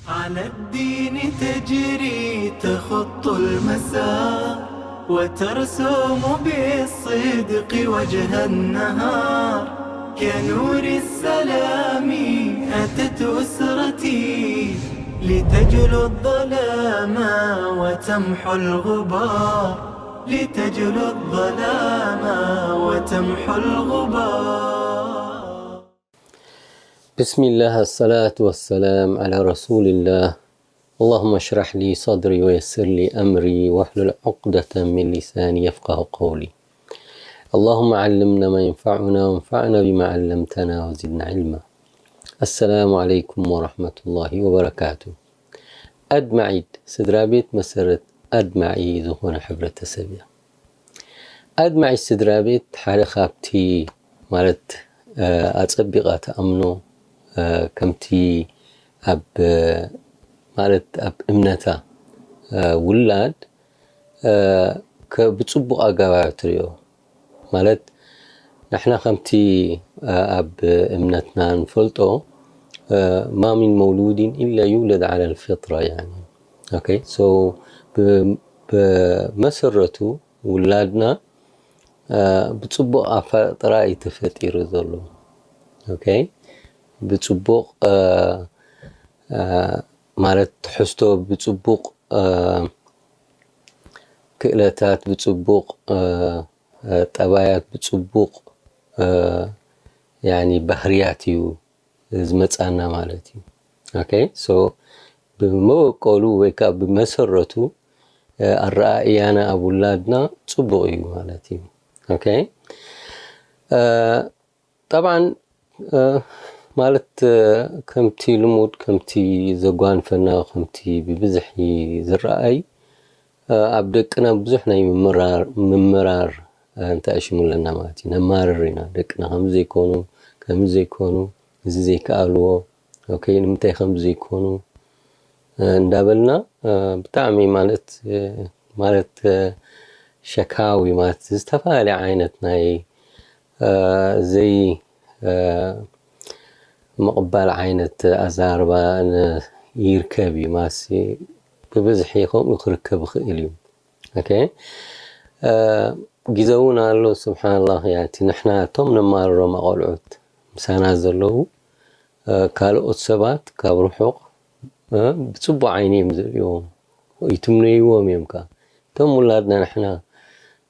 على الدين تجري تخط المسار، وترسم بالصدق وجه النهار. كنور السلام أتت أسرتي، لتجلو الظلام وتمحو الغبار، لتجلو الظلام وتمحو الغبار. بسم الله، الصلاة والسلام على رسول الله. اللهم اشرح لي صدري ويسر لي أمري واحلل عقدة من لساني يفقه قولي. اللهم علمنا ما ينفعنا وانفعنا بما علمتنا وزدنا علما. السلام عليكم ورحمة الله وبركاته. ኣድማዒት ስድራ ቤት መሰረት ኣድማዒ ዝኾነ ሕብረተሰብ እያ። ኣድማዒት ስድራ ቤት ሓደ ካብቲ ማለት ኣጸቢቓ ትኣምኖ ከምቲ ኣብ ማለት ኣብ እምነታ ውላድ ብጽቡቕ ኣገባብ ትሪኦ። ማለት ንሕና ከምቲ ኣብ እምነትና ንፈልጦ ما من مولود إلا يولد على الفطرة يعني okay so ብመሰረቱ ውላድና ብጽቡቕ ኣፈጣጥራ እዩ ተፈጢሩ ዘሎ okay ብጽቡቕ ማለት ትሕዝቶ ብጽቡቕ ክእለታት ብጽቡቕ ጠባያት ብጽቡቕ يعني ባህርያት እዩ ዝመጻና ማለት እዩ okay so ብመበቆሉ ወይ ከዓ ብመሰረቱ ኣረኣእያና ኣብ ውላድና ጽቡቕ እዩ ማለት እዩ okay ጠብዓን ማለት ከምቲ ልሙድ ከምቲ ዘጓንፈና ከምቲ ብብዝሒ ዝረኣይ ኣብ ደቅና ብዙሕ ናይ ምምራር ምምራር እንተኣሽሙ ኣለና ማለት እዩ ነማርር ኢና ደቅና ከምዚ ዘይኮኑ ከምዚ ዘይኮኑ እዚ ዘይከኣልዎ okay ንምንታይ ከምዚ ዘይኮኑ እንዳበልና ብጣዕሚ ማለት ማለት ሸካዊ ማለት ዝተፈላለየ ዓይነት ናይ ዘይ ምቕባል ዓይነት ኣዛርባ ይርከብ እዩ ማሲ ብብዝሒ ከምኡ ክርከብ ይኽእል እዩ okay ግዜ እውን ኣሎ ስብሓንላህ ያቲ ንሕና እቶም ነማርሮም ኣቆልዑት ምሳና ዘለዉ ካልኦት ሰባት ካብ ርሑቕ ብፅቡቅ ዓይኒ እዮም ዝርእዎም ይትምነይዎም እዮም ከ እቶም ውላድና ንሕና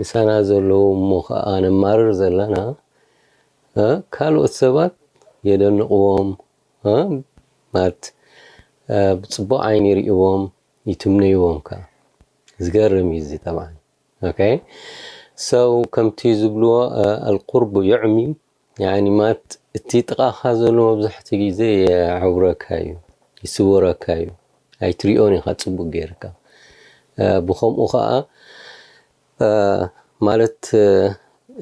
ምሳና ዘለዉ እሞ ከዓ ነማርር ዘለና ካልኦት ሰባት የደንቅዎም ማለት ብፅቡቅ ዓይኒ ይርእዎም ይትምነይዎም ከ ዝገርም እዩ እዚ ጠብዓን okay so ከምቲ ዝብልዎ القرب يعمي يعني ማለት እቲ ጥቃኻ ዘሎ መብዛሕትኡ ግዜ የዕውረካ እዩ ይስወረካ እዩ ኣይትሪኦን ኢኻ ፅቡቅ ገይርካ ብከምኡ ከዓ ማለት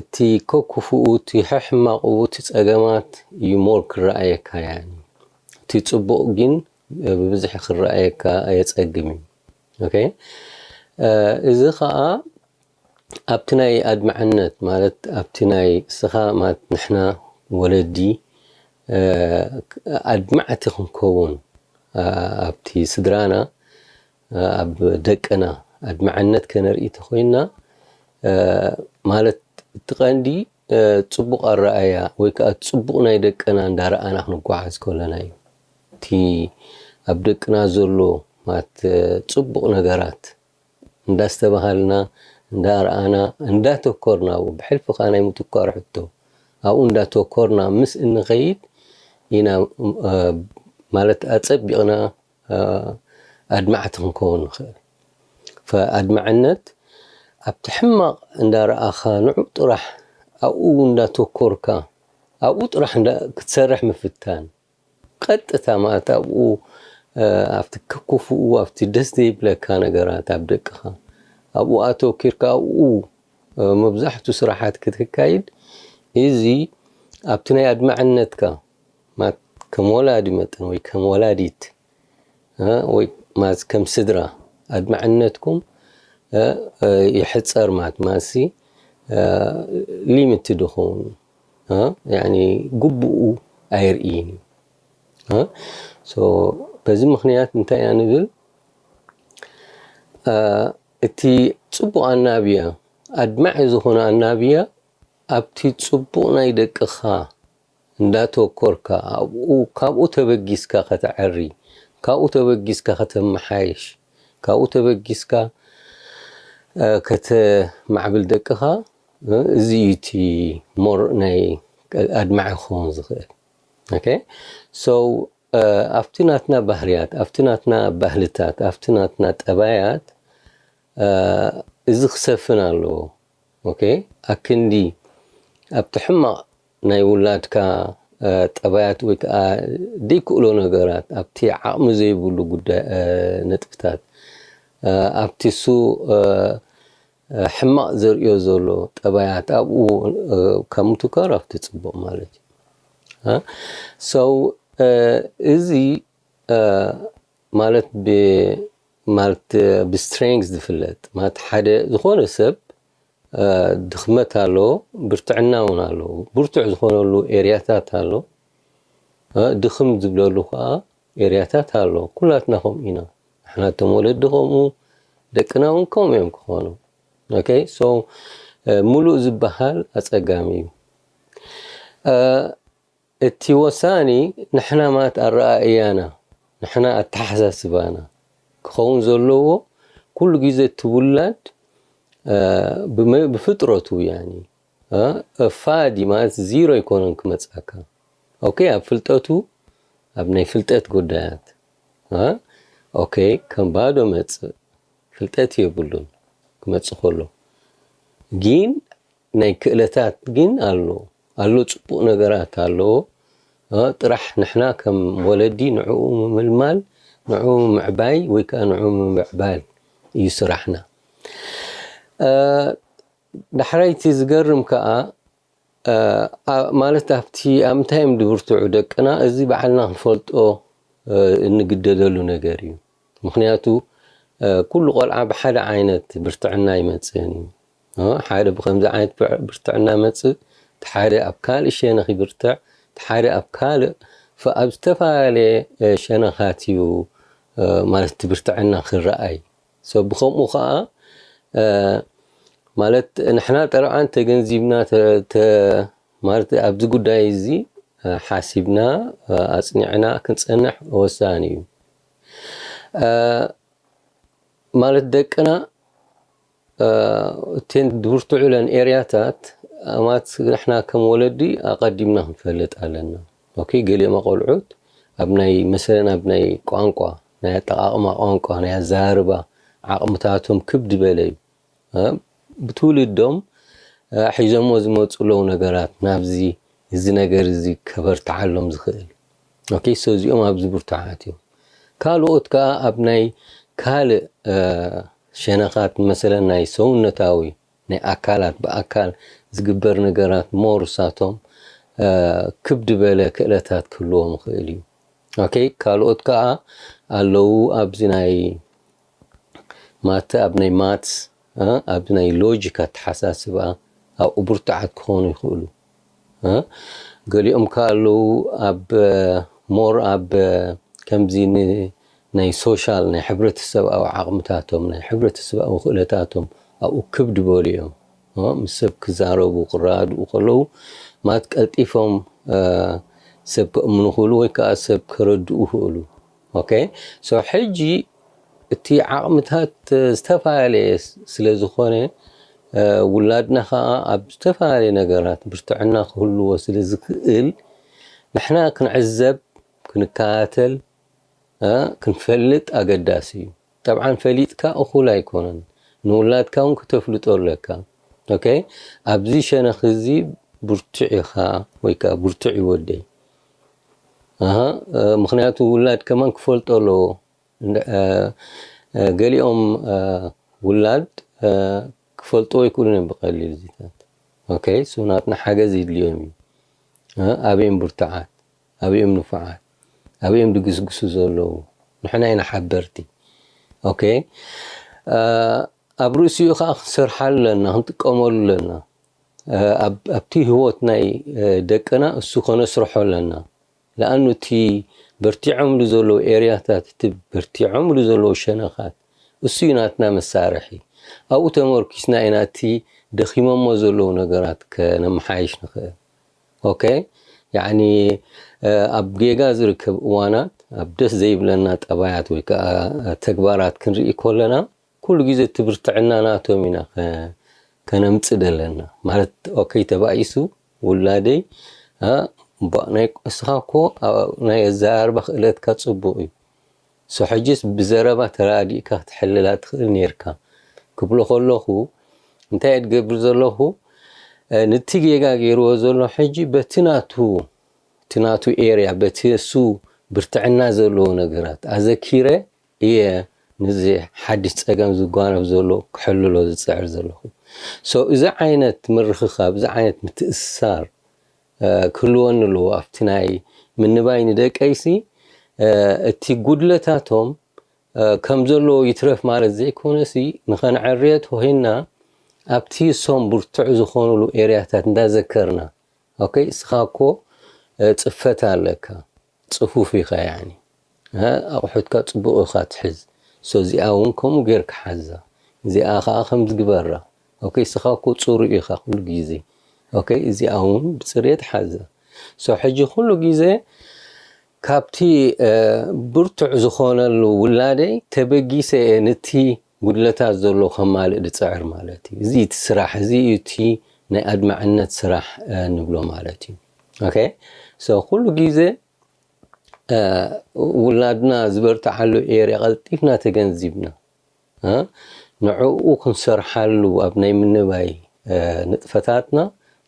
እቲ ከክፉኡ እቲ ሕሕማቁ እቲ ፀገማት እዩ more ክረኣየካ ያኒ እቲ ፅቡቅ ግን ብብዝሒ ክረኣየካ ኣየፀግም እዩ okay እዚ ከዓ ኣብቲ ናይ ኣድማዕነት ማለት ኣብቲ ናይ እስኻ ማለት ንሕና ወለዲ ኣድማዕቲ ክንከውን ኣብቲ ስድራና ኣብ ደቅና ኣድማዕነት ከነርኢ ተኮይንና ማለት እቲ ቀንዲ ፅቡቅ ኣረኣያ ወይ ከዓ ፅቡቅ ናይ ደቅና እንዳረኣና ክንጓዓዝ ከለና እዩ እቲ ኣብ ደቅና ዘሎ ማለት ፅቡቅ ነገራት እንዳስተባሃልና እንዳረኣና እንዳተኮርና ብሕልፊ ከዓ ናይ ምትኳር ሕቶ ኣብኡ እንዳተኮርና ምስ እንኸይድ ኢና ማለት ኣፀቢቕና ኣድማዕቲ ክንከውን ንኽእል ኣድማዕነት ኣብቲ ሕማቕ እንዳረኣኻ ንዑ ጥራሕ ኣብኡ እንዳተኮርካ ኣብኡ ጥራሕ ክትሰርሕ ምፍታን ቀጥታ ማለት ኣብኡ ኣብቲ ክክፉኡ ኣብቲ ደስ ዘይብለካ ነገራት ኣብ ደቅኻ ኣብኡ ኣተወኪርካ ኣብኡ መብዛሕቱ ስራሓት ክትካይድ እዚ ኣብቲ ናይ ኣድማዕነትካ ከም ወላዲ መጠን ወይ ከም ወላዲት ወይ ማለት ከም ስድራ ኣድማዕነትኩም ይሕፀር ማለት ማሲ ሊምት ድኸውን ግቡኡ ኣይርእይን እዩ በዚ ምኽንያት እንታይ ኢና ንብል? እቲ ጽቡቕ ኣናብያ፣ ኣድማዒ ዝኾነ ኣናብያ ኣብቲ ጽቡቕ ናይ ደቅኻ እንዳተወኮርካ፣ ኣብኡ፣ ካብኡ ተበጊስካ ከተዐሪ፣ ካብኡ ተበጊስካ ከተመሓይሽ፣ ካብኡ ተበጊስካ ከተማዕብል ደቅኻ፣ እዚ እዩ እቲ ሞር ናይ ኣድማዒ ክኸውን ዝኽእል። ኦኬ። So ኣብቲ ናትና ባህርያት፣ ኣብቲ ናትና ባህልታት፣ ኣብቲ ናትና ጠባያት እዚ ክሰፍን ኣለዎ። ኦኬ። ኣክንዲ ኣብቲ ሕማቕ ናይ ውላድካ ጠባያት ወይ ከዓ ዘይክእሎ ነገራት፣ ኣብቲ ዓቕሚ ዘይብሉ ጉዳይ፣ ነጥብታት፣ ኣብቲ እሱ ሕማቕ ዘርእዮ ዘሎ ጠባያት ኣብኡ ካብ ምትኳር ኣብቲ ፅቡቕ ማለት እዩ። So እዚ ማለት ብ ማለት ብስትሬንግዝ ዝፍለጥ ማለት ሓደ ዝኾነ ሰብ ድኽመት ኣለዎ፣ ብርትዕና እውን ኣለዎ። ብርቱዕ ዝኾነሉ ኤርያታት ኣሎ፣ ድኽም ዝብለሉ ከዓ ኤርያታት ኣሎ። ኩላትና ከምኡ ኢና። ንሕና እቶም ወለዲ ከምኡ፣ ደቅና እውን ከምኡ እዮም ክኾኑ። ኦኬ። So ሙሉእ ዝበሃል ኣፀጋሚ እዩ። እቲ ወሳኒ ንሕና ማለት ኣረኣእያና፣ ንሕና ኣተሓሳስባና ክኸውን ዘለዎ። ኩሉ ግዜ እቲ ውላድ ብፍጥረቱ ያኒ ፋዲ ማለት ዚሮ ኣይኮነን ክመፅኣካ። ኦኬ፣ ኣብ ፍልጠቱ፣ ኣብ ናይ ፍልጠት ጉዳያት ኦኬ ከም ባዶ መፅእ፣ ፍልጠት የብሉን ክመፅእ ከሎ። ግን ናይ ክእለታት ግን ኣሎ ኣሎ ፅቡቅ ነገራት ኣለዎ። ጥራሕ ንሕና ከም ወለዲ ንዕኡ ምምልማል፣ ንዕኡ ምዕባይ ወይ ከዓ ንዕኡ ምምዕባል እዩ ስራሕና። ዳሕራይቲ ዝገርም ከዓ ማለት ኣብቲ ኣብ ምንታይ እዮም ድብርትዑ ደቅና፣ እዚ ባዕልና ክንፈልጦ እንግደደሉ ነገር እዩ። ምክንያቱ ኩሉ ቆልዓ ብሓደ ዓይነት ብርትዕና ኣይመፅእን እዩ። ሓደ ብከምዚ ዓይነት ብርትዕና መፅእ፣ እቲ ሓደ ኣብ ካልእ ሸነኽ ይብርትዕ፣ እቲ ሓደ ኣብ ካልእ ኣብ ዝተፈላለየ ሸነኻት እዩ ማለት እቲ ብርትዕና ክረኣይ። ብከምኡ ከዓ ማለት ንሕና ጠረዓን ተገንዚብና ማለት ኣብዚ ጉዳይ እዚ ሓሲብና ኣፅኒዕና ክንፀንሕ ወሳኒ እዩ። ማለት ደቅና እተን ድብርትዑለን ኤርያታት ኣማት ንሕና ከም ወለዲ ኣቐዲምና ክንፈልጥ ኣለና። ኦኬ፣ ገሊኦም ቆልዑት ኣብ ናይ መሰለን ኣብ ናይ ቋንቋ፣ ናይ ኣጠቓቕማ ቋንቋ፣ ናይ ኣዘራርባ ዓቕምታቶም ክብ ዝበለ እዩ። ብትውልዶም ሒዞሞ ዝመፁ ኣለዉ ነገራት ናብዚ እዚ ነገር እዚ ከበርትዓሎም ዝኽእል። ኦኬ፣ so እዚኦም ኣብዚ ብርቱዓት እዮም። ካልኦት ከዓ ኣብ ናይ ካልእ ሸነኻት መሰለን ናይ ሰውነታዊ ናይ ኣካላት ብኣካል ዝግበር ነገራት ሞር እሳቶም ክብ ዝበለ ክእለታት ክህልዎም ይኽእል እዩ። ኦኬ፣ ካልኦት ከዓ ኣለዉ ኣብዚ ናይ ማተ ኣብ ናይ ማትስ ኣብ ናይ ሎጂክ ኣተሓሳስባ ኣብኡ ብርቱዓት ክኾኑ ይኽእሉ። ገሊኦም ከ ኣለዉ ኣብ ሞር ኣብ ከምዚ ናይ ሶሻል ናይ ሕብረተሰብኣዊ ዓቕምታቶም ናይ ሕብረተሰብኣዊ ክእለታቶም ኣብኡ ክብ ዝበሉ እዮም። ምስ ሰብ ክዛረቡ ክረዳድኡ ከለዉ ማለት ቀልጢፎም ሰብ ከእምኑ ክእሉ ወይ ከዓ ሰብ ከረድኡ ክእሉ። ኦኬ፣ so ሕጂ እቲ ዓቕምታት ዝተፈላለየ ስለ ዝኾነ ውላድና ከዓ ኣብ ዝተፈላለየ ነገራት ብርትዕና ክህልዎ ስለ ዝኽእል ንሕና ክንዕዘብ፣ ክንከታተል፣ ክንፈልጥ ኣገዳሲ እዩ። ጠብዓን ፈሊጥካ እኹል ኣይኮነን፣ ንውላድካ እውን ክተፍልጦ ኣለካ። ኦኬ፣ ኣብዚ ሸነኽ እዚ ብርቱዕ ኢኻ ወይ ከዓ ብርቱዕ እዩ ወደይ። ምክንያቱ ውላድ ከማን ክፈልጦ ኣለዎ። ገሊኦም ውላድ ክፈልጥዎ ኣይክእሉን እዮም ብቀሊል እዚታት። ኦኬ፣ so ናትና ሓገዝ ይድልዮም እዩ። ኣበዮም ብርቱዓት፣ ኣበዮም ንፉዓት፣ ኣበዮም ድግስግሱ ዘለዉ፣ ንሕና ኢና ሓበርቲ። ኦኬ፣ ኣብ ርእሲኡ ከዓ ክንሰርሓሉ ኣለና፣ ክንጥቀመሉ ኣለና። ኣብቲ ህይወት ናይ ደቅና እሱ ከነስርሖ ኣለና። ለኣኑ እቲ በርቲዖምሉ ዘለዉ ኤርያታት፣ እቲ በርቲዖምሉ ዘለዉ ሸነኻት፣ እሱ እዩ ናትና መሳርሒ። ኣብኡ ተመርኪስና ኢና እቲ ደኺሞሞ ዘለዉ ነገራት ከነመሓይሽ ንኽእል። ኦኬ? ያዕኒ፣ እ፣ ኣብ ጌጋ ዝርከብ እዋናት፣ ኣብ ደስ ዘይብለና ጠባያት ወይ ከኣ ተግባራት ክንርኢ ከለና፣ ኩሉ ግዜ እቲ ብርትዕና ናቶም ኢና ከ-፣ ከነምጽእ ደለና። ማለት፣ ኦኬ፣ ተባኢሱ ውላደይ፣ እ፣ እባ ናይ፣ እስኻ እኮ፣ እ፣ ናይ ኣዘራርባ ክእለትካ ጽቡቕ እዩ። ሶ ሕጅስ ብዘረባ ተራዲእካ ክትሕልላ ትኽእል ኔርካ ክብሎ ከለኹ፣ እንታይ እየ ድገብር ዘለኹ? እ፣ ንቲ ጌጋ ገይርዎ ዘሎ ሕጂ በቲ ናቱ፣ እቲ ናቱ ኤርያ፣ በቲ እሱ ብርትዕና ዘለዎ ነገራት ኣዘኪረ እየ ንዚ ሓድሽ ጸገም ዝጓነፍ ዘሎ ክሕልሎ ዝጽዕር ዘለኹ። ሶ እዚ ዓይነት ምርኽኻብ፣ እዚ ዓይነት ምትእስሳር፣ እ፣ ክህልወኒ ኣለዎ። ኣብቲ ናይ ምንባይ ንደቀይሲ፣ እ፣ እቲ ጉድለታቶም፣ እ፣ ከም ዘለዎ ይትረፍ ማለት ዘይኮነሲ፣ ንኸነዕርዮ ተኾይንና ኣብቲ እሶም ብርቱዕ ዝኾኑሉ ኤርያታት እንዳዘከርና፣ ኦኬ፣ እስኻ እኮ፣ እ፣ ጽፈት ኣለካ፣ ጽፉፍ ኢኻ፣ ያኒ፣ እ፣ ኣቑሑትካ ጽቡቕ ኢኻ ትሕዝ። ሶ እዚኣ እውን ከምኡ ጌርካ ሓዛ። እዚኣ ኸኣ ከም ዝግበራ። ኦኬ፣ እስኻ እኮ ጽሩይ ኢኻ ኩሉ ግዜ። ኦኬ፣ እዚኣ እውን ብጽሬት ሓዛ። ሶ ሕጂ ኩሉ ግዜ ካብቲ፣ እ፣ ብርቱዕ ዝኾነሉ ውላደይ ተበጊሰ እየ ነቲ ጉድለታት ዘሎ ከማልእ ዝጽዕር ማለት እዩ። እዚ እቲ ስራሕ፣ እዚ እዩ እቲ ናይ ኣድማዕነት ስራሕ፣ እ፣ ንብሎ ማለት እዩ። ኦኬ? ሶ ኩሉ ግዜ፣ እ፣ ውላድና ዝበርትዓሉ ኤርያ ቀልጢፍና ተገንዚብና፣ እ፣ ንዕኡ ክንሰርሓሉ ኣብ ናይ ምንባይ፣ እ፣ ንጥፈታትና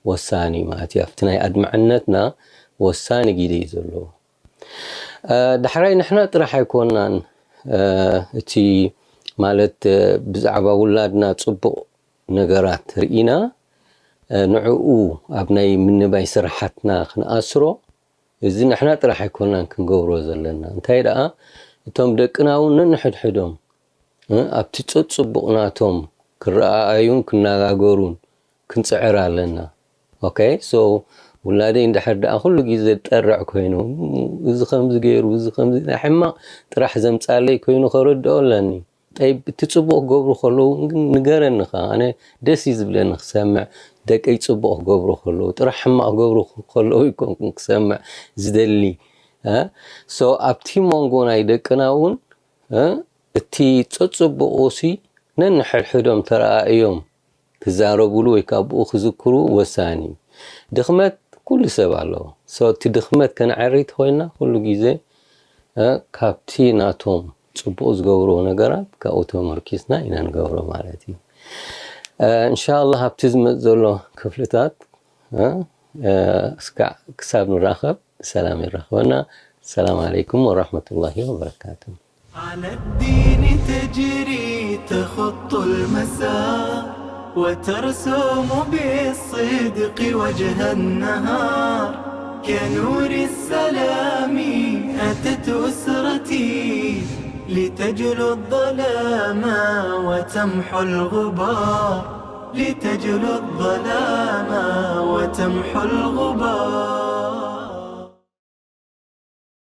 ወሳኒ እዩ ማለት እዩ። ኣብቲ ናይ ኣድማዕነትና ወሳኒ ግደ እዩ ዘለዎ። እ፣ ዳሕራይ ንሕና ጥራሕ ኣይኮናን፣ እ፣ እቲ ማለት፣ እ፣ ብዛዕባ ውላድና ጽቡቕ ነገራት ርኢና፣ እ፣ ንዕኡ ኣብ ናይ ምንባይ ስራሓትና ክንኣስሮ፣ እዚ ንሕና ጥራሕ ኣይኮናን ክንገብሮ ዘለና። እንታይ ደኣ፣ እቶም ደቅና እውን ነንሕድሕዶም፣ እ፣ ኣብቲ ጸጽቡቕ ናቶም ክረኣኣዩን ክነጋገሩን ክንጽዕር ኣለና። ኦኬ? ሶ፣ ውላደይ እንድሕር ደኣ ኩሉ ግዜ ዝጠርዕ ኮይኑ፣ "እዚ ከምዚ ገይሩ፣ እዚ ከምዚ", ናይ ሕማቕ ጥራሕ ዘምጻለይ ኮይኑ ከረድኦ ኣለኒ። ጠይብ፣ እቲ ጽቡቕ ክገብሩ ከለዉ ግን ንገረኒ ኸኣ። ኣነ ደስ እዩ ዝብለኒ ክሰምዕ፣ ደቀይ ጽቡቕ ክገብሩ ከለዉ። ጥራሕ ሕማቕ ክገብሩ ከለዉ ኣይኮንኩን ክሰምዕ ዝደሊ። እ? ሶ፣ ኣብቲ መንጎ ናይ ደቅና እውን፣ እ? እቲ ጸጽቡቑሲ ነንሕድሕዶም ተረኣእዮም ክዛረቡሉ ወይ ከኣ ብኡ ክዝክሩ ወሳኒ እዩ። ድኽመት ኩሉ ሰብ ኣለዎ። ሶ፣ እቲ ድኽመት ከነዐሪ ተኾይንና ኩሉ ግዜ፣ እ፣ ካብቲ ናቶም ጽቡቕ ዝገብርዎ ነገራት ካብኡ ተመርኪስና ኢና ንገብሮ ማለት እዩ። እ፣ እንሻላህ ኣብቲ ዝመጽእ ዘሎ ክፍልታት፣ እ፣ እ፣ እስካዕ ክሳብ ንራኸብ ብሰላም የራኽበና። ሰላም ዓለይኩም ወራህመቱላሂ ወበረካቱ። على الدين تجري تخط المسار، وترسم بالصدق وجه النهار. كنور السلام أتت أسرتي لتجلو الظلام وتمحو الغبار، لتجلو الظلام وتمحو الغبار.